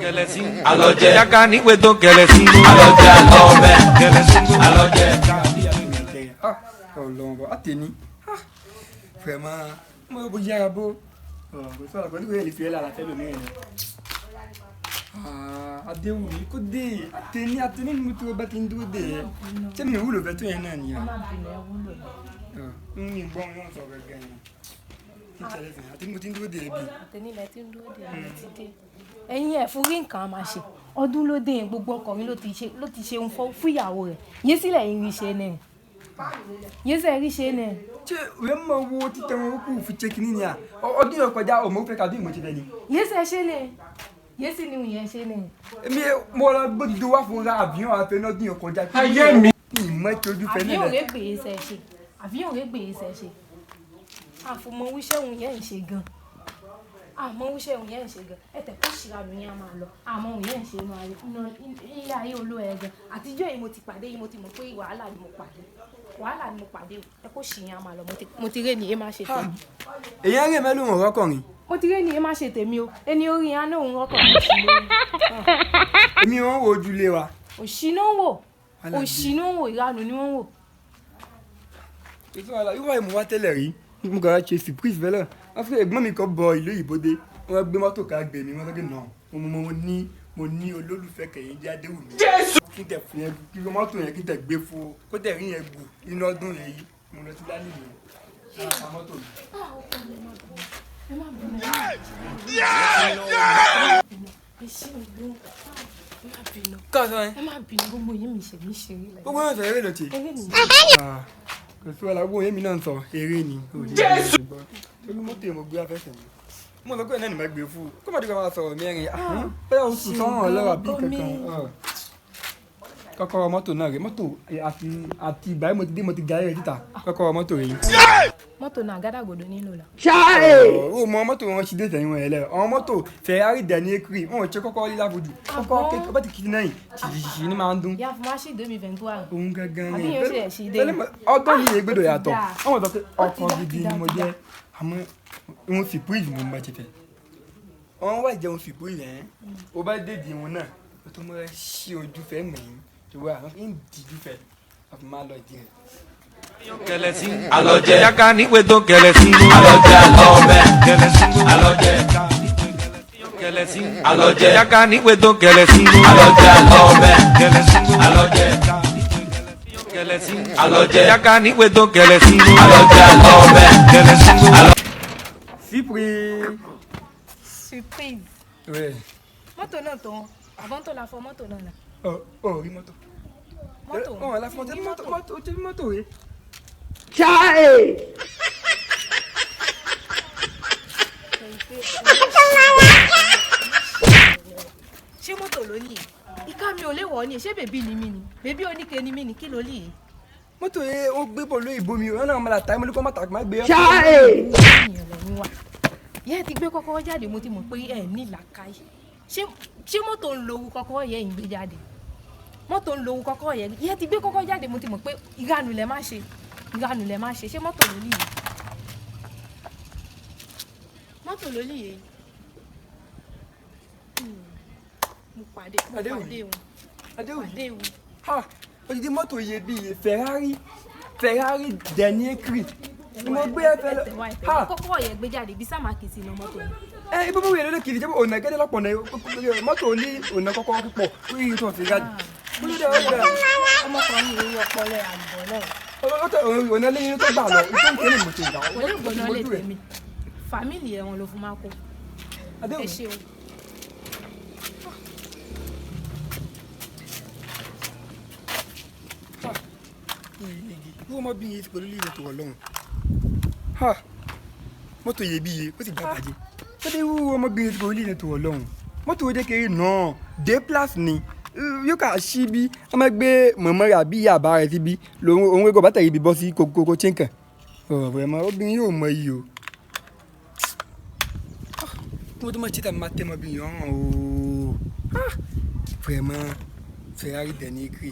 Alọjẹ. Yaka níwèé tó kẹlẹ̀ sí. Alọjẹ alọbẹ. Alọjẹ. Ọlọ́run bọ̀ àtẹ̀ní vraiment mo bó yára bó kò sọ̀rọ̀ pẹ̀lú kò yẹ lè fi ẹ́ lára fẹ́ lómi rẹ̀ Adéwùmí kò dé àtẹ̀ní àtẹ̀ní ni mo tó bá ti ń dúró dé ẹ ṣé mi ò wúlò fẹ́ tó yẹn náà nìyà ń gbọ́ wọn sọ gẹ́gẹ́ yẹn kí n tẹ̀lé fún àti mo ti ń dúró dé ẹ bí. Àtẹ̀ní lẹ ti ń dúró dé ẹ ti dé. Ẹ̀yin ẹ̀ fún rí nǹkan máa ṣe ọdún ló dé yẹn, gbogbo ọkùnrin ló ti ṣe ń fọ́ fún ìyàwó rẹ̀ yé sílẹ̀ yín rí ṣe náà yé sẹ́ rí ṣe náà. Ṣé ìwé mọ wo títẹ wọn kù fi ṣe kínní ni à ọdún yẹn kọjá ọmọ òfin kàdún ìmọ̀ ti bẹ ni. Yé sẹ́ ṣe náà yé sì ni ìyẹn ṣe náà. Èmi mo lọ gbódìdó wá fún ra àbíyàn àfẹ lọ́dún yẹn kọjá. Ayé mi. Ìmọ̀ tí ojú fẹ́ Àbíyàn nílẹ̀. rẹ̀ gbé sẹ́ ṣe àbíyàn rẹ̀ gbé sẹ́ ṣe àfọmọ wíṣẹ́ òun yẹn ń ṣe gan àmọ́ wíṣẹ́ òun yẹn ń ṣe gan ẹ̀tẹ̀ kó ṣìra mi yẹn á máa lọ àmọ́ òun yẹn ń ṣe inú ayé ilé ayé olú ẹ̀ gan àtijọ́ yìí mo ti pàdé yìí mo ti mọ̀ pé wàhálà ni mo pàdé wàhálà ni mo pàdé o ẹ kó ṣì yẹn á máa lọ mo ti ré ni ẹ má ṣe tèmi. Èyàn rìn mẹ́lò wọn rọ́kọ̀rin. Mo ti ré ni ẹ má ṣe tèmi o ẹni orí yẹn á ní òun rọ́kọ̀ mi sí lórí. Èmi wọn wo ojúlé wa. Òṣì náà wò òṣì náà wò ìranù ni wọ́n wò. Ètò àlà ìwà ìmú wa tẹ́lẹ̀ rí mo kàn ṣe surprise fẹ́lẹ̀ wọ́n fi ẹ̀gbọ́n mi kan bọ ìlú òyìnbó dé wọ́n gbé mọ́tò ká gbé mi wọ́n sọ pé nà mo ní olólùfẹ́ kẹ̀yìn jẹ́ Adéwùmí. Kí n tẹ̀ fún yẹn kí mọ́tò yẹn kí n tẹ̀ gbé fún o kó tẹ̀ rí yẹn gùn inú ọdún yẹn yìí mo lọ sí lálẹ́ mi lára mọ́tò mi. Ẹ má bínú ẹ ṣe ògbón ẹ má bínú Kọ́sọ́ yẹn. ẹ má bínú gbogbo yín mi ṣe mí ṣe rí lẹ. Gbogbo yẹn sọ eré ló ti. Eré mi. Kò sí wàhálà gbogbo yẹn mi náà ń sọ eré ni. Jésù. Torí mọ́tò yẹn mo gbé afẹ́fẹ́ mi. Mo sọ pé náà ni màá gbé fún un kó má dé kó máa sọ̀rọ̀ mẹ́rin bẹ́ẹ̀ o sùn sọ́run ọlọ́wà bí kankan. Kọ́kọ́rọ́ mọ́tò náà rè mọ́tò àti ìgbà yẹn mo ti dé mo ti ga eré títà kọ́kọ́rọ́ mọ́tò rè. Mọ́tò náà àgádágodo nílò la. Ó mọ mọ́tò wọn ṣì dé tẹ̀yìn wọn yẹn lẹ àwọn mọ́tò Ferrari dẹ̀ ní ekiri wọn ò ṣe kọ́kọ́rọ́ lílá fojú kọ́kọ́rọ́ kékeré bá ti kiri náà ṣìṣì ní máa ń dún. Ìyá fún wa ṣì 2023. Òun gangan Àbí ni yẹn ṣe ẹ̀ ṣì dé. ọgbọ́n yìí yẹn gbọ́dọ̀ yàtọ̀ Ó wọ́n sọ pé ti ọkọ̀ dá, gidi ti dá, ni mo ti dá. jẹ́ àmọ́ òun surprise mo máa ṣe fẹ́. Wọ́n wá jẹun surprise yẹn ó bá dé di wọn náà ó tó mọ́ ṣí ojú fẹ́ mẹ́yìn tó wà ń díjú fẹ́ àfi máa lọ ìdí rẹ̀. Kẹlẹ̀ sí. Alọjẹ. Yaka níwèé tó kẹlẹ̀ sí. Alọjẹ alọbẹ. Kẹlẹ̀ sí. Alọjẹ. Kẹlẹ̀ sí. Alọjẹ. Yaka níwèé tó kẹlẹ̀ sí. Alọjẹ alọbẹ. Kẹlẹ̀ sí. Alọjẹ. Kẹlẹ̀ sí. Alọjẹ. Yaka níwèé tó kẹlẹ̀ sí. Alọjẹ alọbẹ. Kẹlẹ̀ sí. Surprise. Surprise. Ouais. Mọ́tò náà tó wọn àbọ̀n tó la fọ mọ́tò náà la. Ọ ò rí mọ́tò. Mọ́tò. Ọ̀ la fọ mọ́tò mọ́tò ṣé mọ́tò rè. Ṣé mọ́tò ló ní? Ìka mi ò lè wọ̀ ọ́ ní ṣé bèbí ni mí ni bèbí oníke ni mí ni kí ló lè yìí. Mọ́tò yẹn ó gbé bọ̀ lóyìnbó mi wọn náà máa ta ẹmọlẹ́kọ́ má ta má gbé. Ènìyàn lọ ní wa yẹ ti gbé kọ́kọ́rọ́ jáde mo ti mọ̀ pé ẹ ní làákàyè ṣé mọ́tò ń lo owó kọ́kọ́rọ́ yẹn ń gbé jáde mọ́tò ń lo owó kọ́kọ́rọ́ yẹn yẹ ti gbé kọ́kọ́rọ́ jáde mo ti mọ̀ pé ìranù lẹ má ṣe ìranù lẹ má ṣe ṣé mọ́tò ló nìyí mọ́tò ló nìyí mo pàdé mo Adéwùmí. pàdé wọn Adéwùmí. pàdé wọn. Ha odidi mọ́tò iyebíye Ferrari Ferrari dẹ̀ ekiri ni mo gbé ẹ fẹ́ lọ. Ẹ̀tẹ̀wá Ha ẹ̀tẹ̀wá kọ́kọ́rọ́ yẹn gbé jáde bí sáà máa kìí sí iná mọ́tò yẹn. Ẹ ibo bó wẹ̀ lókè kiri jẹ́ ọ̀nà gẹ́gẹ́ lọ́pọ̀ náà mọ́tò ní ọ̀nà kọ́kọ́rọ́ púpọ̀ orí tó fi rájì. Ọmọkùnrin yìí ọpọlọ àlùbọ̀ náà. Ọ̀nà lẹ́yìn tó gbà lọ ìtò ìkéré mo ti gbà. Kò lè gbọ́ná lè tèmi fàmílì ẹ̀ wọn ló fún máa kó ẹ Adéwùmí. ṣeun. Irú ọmọbìnrin yìí ti pẹ̀lú lílo tó wọ̀ lọ́hùn. Ha mọ́tò iyebíye ó sì gbà bàjẹ́. Tọ́jú irú ọmọbìnrin yìí ti pẹ̀lú lílo tó wọ̀ lọ́hùn. Mọ́tò òde kéré náà dé plus ni yóò kà sí bí wọ́n máa gbé mọ̀mọ́ rẹ̀ àbí ìyá àbá rẹ̀ síbi lòun òun gbé bàtà yìí bí bọ́ sí kókó chinkàn. Ọ̀rọ̀ ẹ̀ mọ obìnrin yóò mọ iyì o. Kí wọ́n tó máa ṣe tàbí máa tẹ́ ọmọbìnrin ọ̀hún o. Vraiment Ferrari dernier cri.